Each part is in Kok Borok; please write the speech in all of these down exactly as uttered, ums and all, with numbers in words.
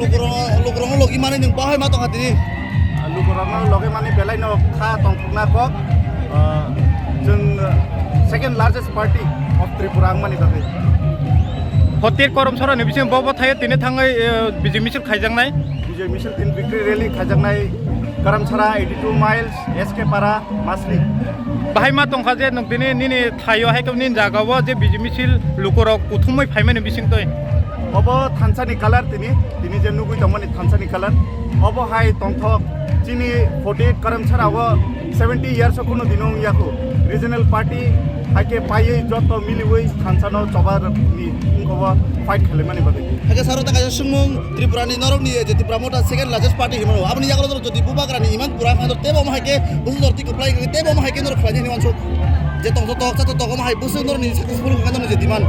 Lukurok, lukurok logi mani nwng bahai ma tongkha tini. Lukurokno logi mani belai no kha tongthokna kok. Ah, chwng, ah, second largest party of Tripura wngmani bagwi. Hotir Karamchara ni bising bo bo thaio tini thangwi, eh, bijing misil khaijaknai. Bijing misil tin victory rally khaijaknai Karamchara eighty two miles, S K Para, Masli. Bahai ma tongkha je nwng tini nini thaio hai khe nini jaga o je bijing misil lukurok kuthumwi phaimani bising twi. Obo thansa ni colour tini, tini je nugwi tongmani thansa ni colour. Obo hai tongthok chini forty eight Karamchara o seventy years o kunu dino wngya khu. Regional party hai khe paiwi joto miliwi thansa no choba ni wngkha o fight khalaimani bagwi. Hakhe saro ta kaisa swngmung Tripura ni norok ni je Tipra Motha second largest party hinmano. Aboni yagulo norok jodi Bubagra ni iman pura kha norok tebo omo hai khe busu norok twi kwplai kha tebo omo hai khe norok khlai hinwi wansuk. Je tong tok cha tok omo hai busu norok ni successful kha norok ni je demand.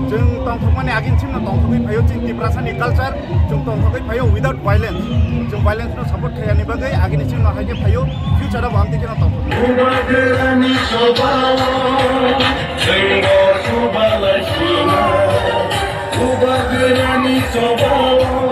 Chwng tongthokmani agin chwngno tongthokwi phaio chwng Tiprasa ni culture. Chwng tongthokwi phaio without violence. Chwng violence no support khaiyani bagwi agini chwngno hai khe phaio future o bo amtwi kheno tongthokwi. Bubagrani chobao, chwngbo chubalai sina. Bubagrani chobao.